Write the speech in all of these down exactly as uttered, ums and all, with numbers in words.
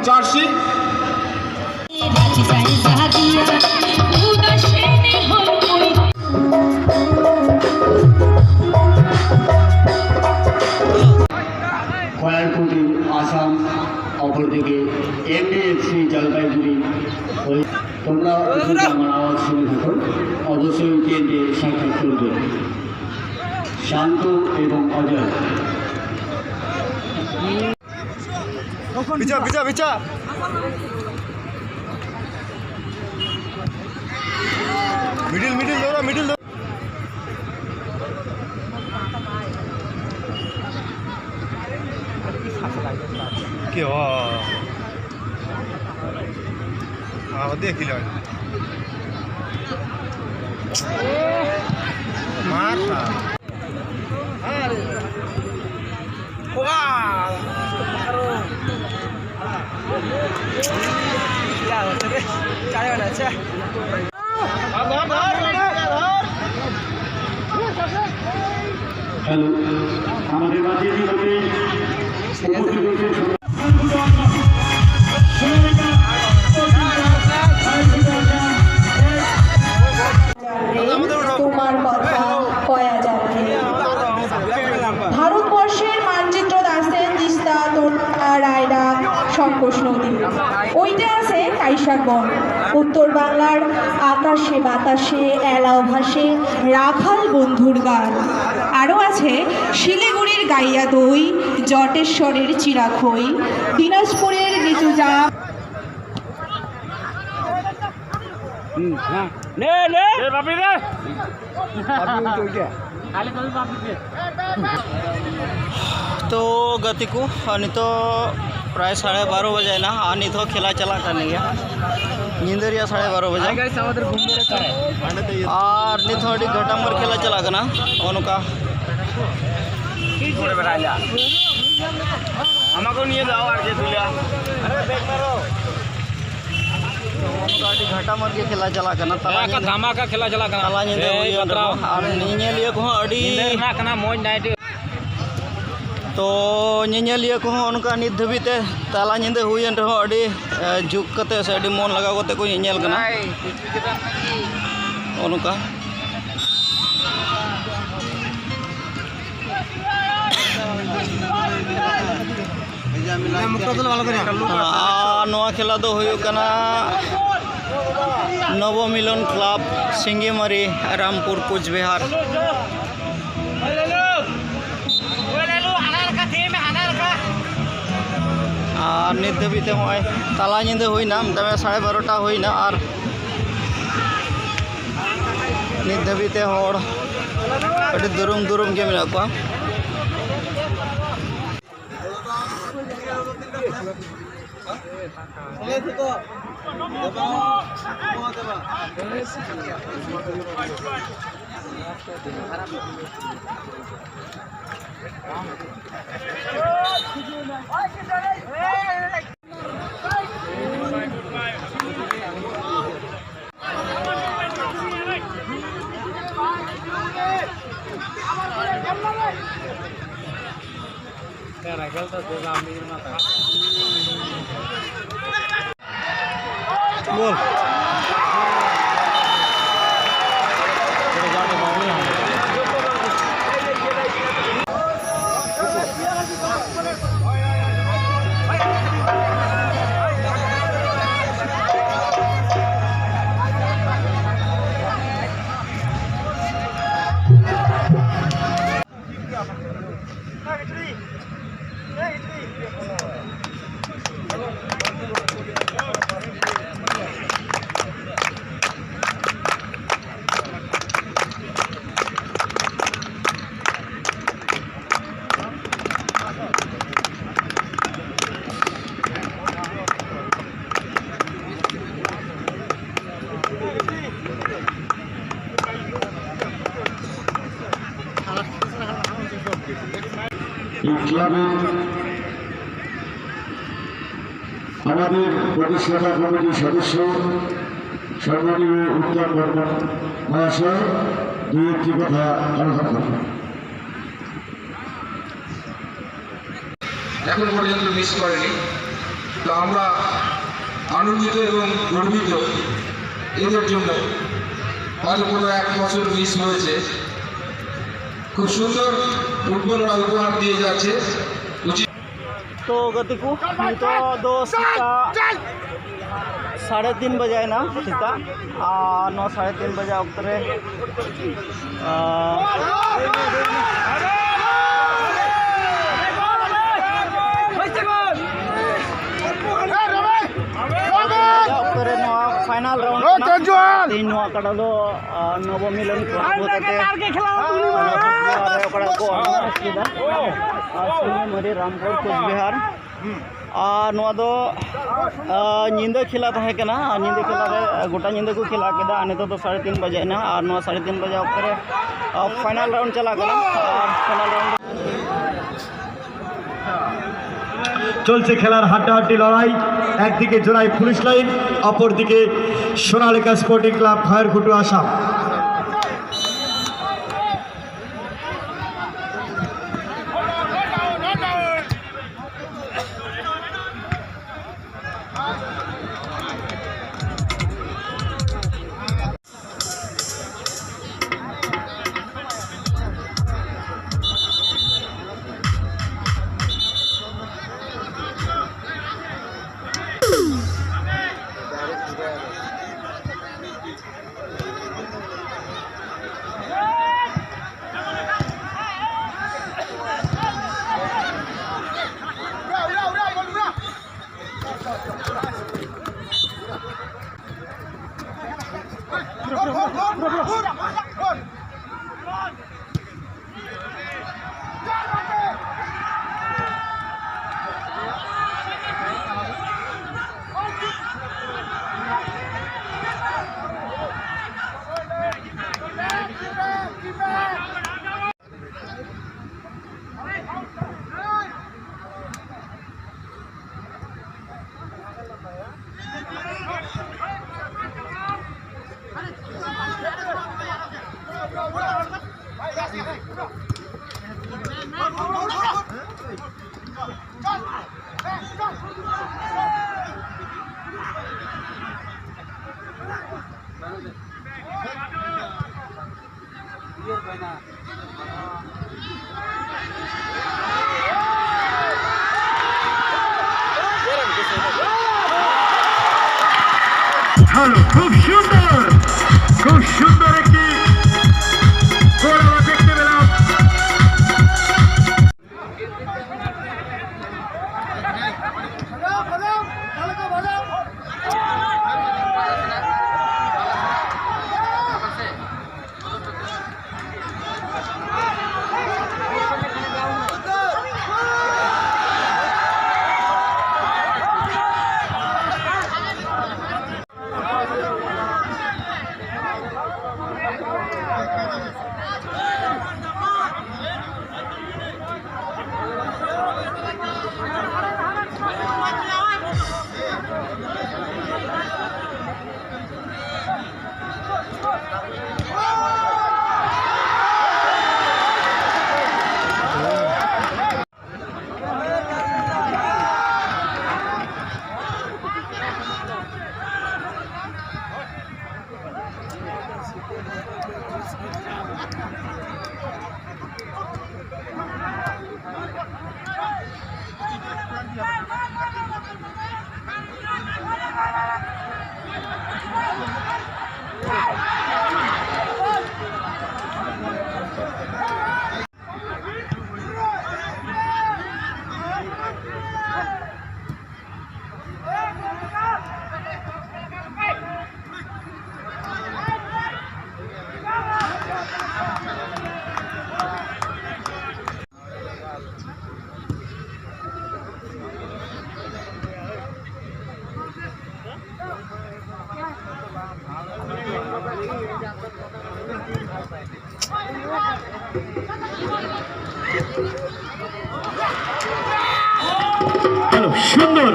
Jersey. খয়ারকুটি Assam, অপরদিকে MDFC Jalpaiguri. ওই তোমরা যদি আমার আওয়াজ শুনে থাকো, অবশ্যই কেন্দ্রে সাক্ষাৎ করবে। শান্ত এবং অজয়। পিছা, পিছা, পিছা। মিডিল, মিডিল ধরো, মিডিল ধরো। কি হ? আহ, দেখিল। মার। হ্যালো, আমাদের মাঝে ইতিমধ্যে উপস্থিত হয়েছে তোমার কথা কয়া যাবে। ভারতবর্ষের মানচিত্র দাসে তিস্তা, তোরটা, রায়ডাক, সংকোষ নদী। ওইটা আছে কাইসাক বন। উত্তর বাংলার আকাশে বাতাসে এলাও ভাসে রাখাল বন্ধুর গান। আরও আছে শিলিগুড়ির গাইয়া দই, জটেশ্বরের চিরাখই, দিনাজপুরের লিচু জাম। ᱛᱚ ᱜᱟᱛᱮ ᱠᱚ, ᱱᱤᱛᱚᱜ ᱯᱨᱟᱭ ᱥᱟᱲᱮ ᱵᱟᱨᱚ ᱵᱟᱡᱟᱭᱮᱱᱟ ᱟᱨ ᱱᱤᱛ ᱦᱚᱸ ᱠᱷᱮᱞᱟ ᱪᱟᱞᱟᱜ ᱠᱟᱱ ᱜᱮᱭᱟ᱾ ᱧᱤᱫᱟᱹ ᱨᱮᱭᱟᱜ ᱥᱟᱲᱮ ᱵᱟᱨᱚ ᱵᱟᱡᱟ᱾ ᱟᱨ ᱱᱤᱛ ᱦᱚᱸ ᱟᱹᱰᱤ ᱜᱷᱟᱴᱟᱢᱟᱨ ᱠᱷᱮᱞᱟ ᱪᱟᱞᱟᱜ ᱠᱟᱱᱟ᱾ ᱱᱚᱜᱼᱚ ᱱᱚᱝᱠᱟ᱾ ᱟᱹᱰᱤ ᱜᱷᱟᱴᱟᱢᱟᱨ ᱜᱮ ᱠᱷᱮᱞᱟ ᱪᱟᱞᱟᱜ ᱠᱟᱱᱟ᱾ ᱛᱟᱞᱟ ᱧᱤᱫᱟᱹ, ᱫᱷᱟᱢᱟᱠᱟ ᱠᱷᱮᱞᱟ ᱪᱟᱞᱟᱜ ᱠᱟᱱᱟ᱾ ᱛᱟᱞᱟ ᱧᱤᱫᱟᱹ ᱦᱩᱭᱮᱱ ᱨᱮᱦᱚᱸ ᱟᱨ ᱧᱮᱧᱮᱞᱤᱭᱟᱹ ᱠᱚᱦᱚᱸ ᱟᱹᱰᱤ ᱧᱤᱫᱟᱹ ᱨᱮᱱᱟᱜ ᱠᱟᱱᱟ, ᱢᱚᱡᱽ ᱱᱟᱭᱤᱴ᱾ ᱛᱚ ᱧᱮᱧᱮᱞᱤᱭᱟᱹ ᱠᱚᱦᱚᱸ ᱚᱱᱠᱟ ᱱᱤᱛ ᱫᱷᱟᱹᱵᱤᱡ ᱛᱮ ᱛᱟᱞᱟ ᱧᱤᱫᱟᱹ ᱦᱩᱭᱮᱱ ᱨᱮᱦᱚᱸ ᱟᱹᱰᱤ ᱮ, ᱡᱷᱩᱠ ᱠᱟᱛᱮ ᱥᱮ ᱟᱹᱰᱤ ᱢᱚᱱ ᱞᱟᱜᱟᱣ ᱠᱟᱛᱮ ᱠᱚ ᱧᱮᱧᱮᱞ ᱠᱟᱱᱟ᱾ ᱱᱚᱜᱼᱚ ᱱᱚᱝᱠᱟ᱾ ᱟᱨ ᱱᱚᱣᱟ ᱠᱷᱮᱞᱟ ᱫᱚ ᱦᱩᱭᱩᱜ ᱠᱟᱱᱟ ᱱᱚᱵᱚᱢᱤᱞᱚᱱ ᱠᱞᱟᱵᱽ, ᱥᱤᱝᱜᱤᱢᱟᱨᱤ, ᱨᱟᱢᱯᱩᱨ, ᱠᱳᱪᱵᱤᱦᱟᱨ᱾ ᱟᱨ ᱱᱤᱛ ᱫᱷᱟᱹᱵᱤᱡ ᱛᱮ ᱱᱚᱜᱼᱚᱭ ᱛᱟᱞᱟ ᱧᱤᱫᱟᱹ ᱦᱩᱭᱱᱟ, ᱢᱮᱛᱟᱜ ᱢᱮ ᱥᱟᱲᱮ ᱵᱟᱨᱚᱴᱟ ᱦᱩᱭᱱᱟ, ᱟᱨ ᱱᱤᱛ ᱫᱷᱟᱹᱵᱤᱡ ᱛᱮ ᱦᱚᱲ ᱟᱹᱰᱤ ᱫᱩᱨᱩᱢ ᱫᱩᱨᱩᱢ ᱜᱮ ᱢᱮᱱᱟᱜ ᱠᱚᱣᱟ᱾ এই ক্লাবের আমাদের প্রতিষ্ঠাতা কমিটির সদস্য সম্মানীয় উত্তম বর্মন মহাশয় দুই একটি কথা আলোচনা করবেন। এখন পর্যন্ত মিস করেনি। তো আমরা আনন্দিত এবং গর্বিত এদের জন্য। হয়তো কোনো এক বছর মিস হয়েছে, খুব সুন্দর ফুটবল ওরা উপহার দিয়ে যাচ্ছে। উচিত। ᱛᱚ ᱜᱟᱛᱮ ᱠᱚ, ᱱᱤᱛᱚᱜ ᱫᱚ ᱥᱮᱛᱟᱜ ᱥᱟᱲᱮ ᱛᱤᱱ ᱵᱟᱡᱟᱭᱮᱱᱟ ᱥᱮᱛᱟᱜ᱾ ᱟᱨ ᱱᱚᱣᱟ ᱥᱟᱲᱮ ᱛᱤᱱ ᱵᱟᱡᱟ ᱚᱠᱛᱚ ᱨᱮ, ᱟᱨ ᱚᱠᱛᱚ ᱨᱮ ᱱᱚᱣᱟ ᱯᱷᱟᱭᱱᱟᱞ ᱨᱟᱣᱩᱱᱰ ᱠᱟᱱᱟ᱾ ᱛᱮᱦᱮᱧ ᱱᱚᱣᱟ ᱠᱟᱰᱟ ᱫᱚ, ᱟᱨ, ᱱᱚᱵᱚᱢᱤᱞᱚᱱ ᱠᱞᱟᱵᱽ ᱦᱚᱛᱮᱛᱮ ᱚᱠᱟ ᱠᱚ ᱚᱨᱜᱟᱱᱟᱭᱤᱡᱽ ᱞᱮᱫᱟ᱾ ᱟᱨ ᱥᱤᱝᱦᱚ ᱢᱟᱹᱨᱤ, ᱨᱟᱢᱯᱩᱨ, ᱠᱳᱪᱵᱤᱦᱟᱨ᱾ ᱟᱨ ᱱᱚᱣᱟ ᱫᱚ, ᱟᱨ, ᱧᱤᱫᱟᱹ ᱠᱷᱮᱞᱟ ᱛᱟᱦᱮᱸ ᱠᱟᱱᱟ᱾ ᱟᱨ ᱧᱤᱫᱟᱹ ᱠᱷᱮᱞᱟ ᱨᱮ ᱜᱚᱴᱟ ᱧᱤᱫᱟᱹ ᱠᱚ ᱠᱷᱮᱞᱟ ᱠᱮᱫᱟ᱾ ᱟᱨ ᱱᱤᱛᱚᱜ ᱫᱚ ᱥᱟᱲᱮ ᱛᱤᱱ ᱵᱟᱡᱮ ᱮᱱᱟ᱾ ᱟᱨ ᱱᱚᱣᱟ ᱥᱟᱲᱮ ᱛᱤᱱ ᱵᱟᱡᱮ ᱚᱠᱛᱚ ᱨᱮ, ᱟᱨ, ᱯᱷᱟᱭᱱᱟᱞ ᱨᱟᱣᱩᱱᱰ ᱪᱟᱞᱟᱜ ᱠᱟᱱᱟ᱾ ᱟᱨ ᱯᱷᱟᱭᱱᱟᱞ ᱨᱟᱣᱩᱱᱰ চলছে খেলার হাড্ডাহাড্ডি লড়াই। একদিকে জোড়াই পুলিশ লাইন, অপরদিকে সোনালিকা স্পোর্টিং ক্লাব খয়েরঘুটু আসাম। খুব সুন্দর, খুব সুন্দর একটি গোল আমরা দেখতে পেলাম। হ্যালো, সুন্দর।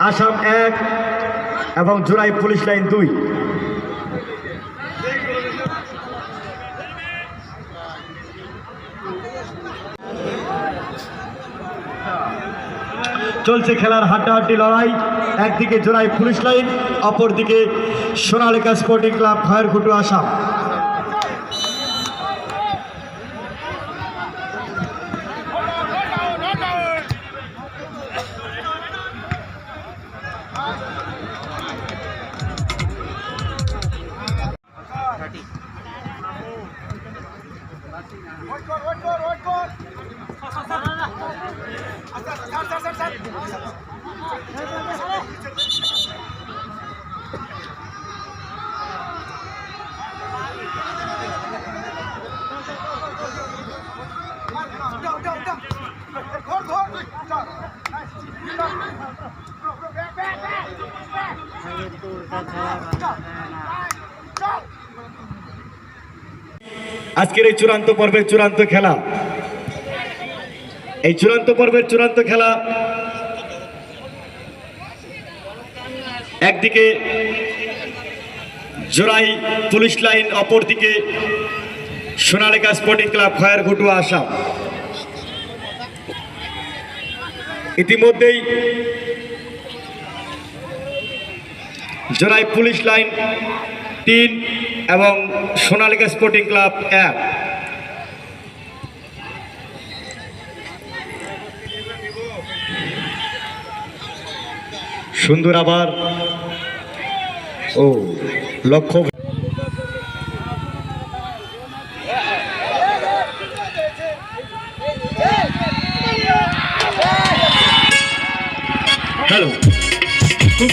আসাম এক এবং জোড়াই পুলিশ লাইন দুই। চলছে খেলার হাড্ডাহাড্ডি লড়াই। একদিকে জোড়াই পুলিশ লাইন, অপরদিকে সোনালিকা স্পোর্টিং ক্লাব খয়েরঘুটু আসাম। আজকের এই চূড়ান্ত পর্বের চূড়ান্ত খেলা, এই চূড়ান্ত পর্বের চূড়ান্ত খেলা, একদিকে জোড়াই পুলিশ লাইন, অপরদিকে সোনালেখা স্পোর্টিং ক্লাব, খয়েরঘটুয়া, আসাম। ইতিমধ্যেই জোড়াই পুলিশ লাইন তিন এবং সোনালেখা স্পোর্টিং ক্লাব এক। সুন্দর আবার, ও, লক্ষ্য। হ্যালো। খুব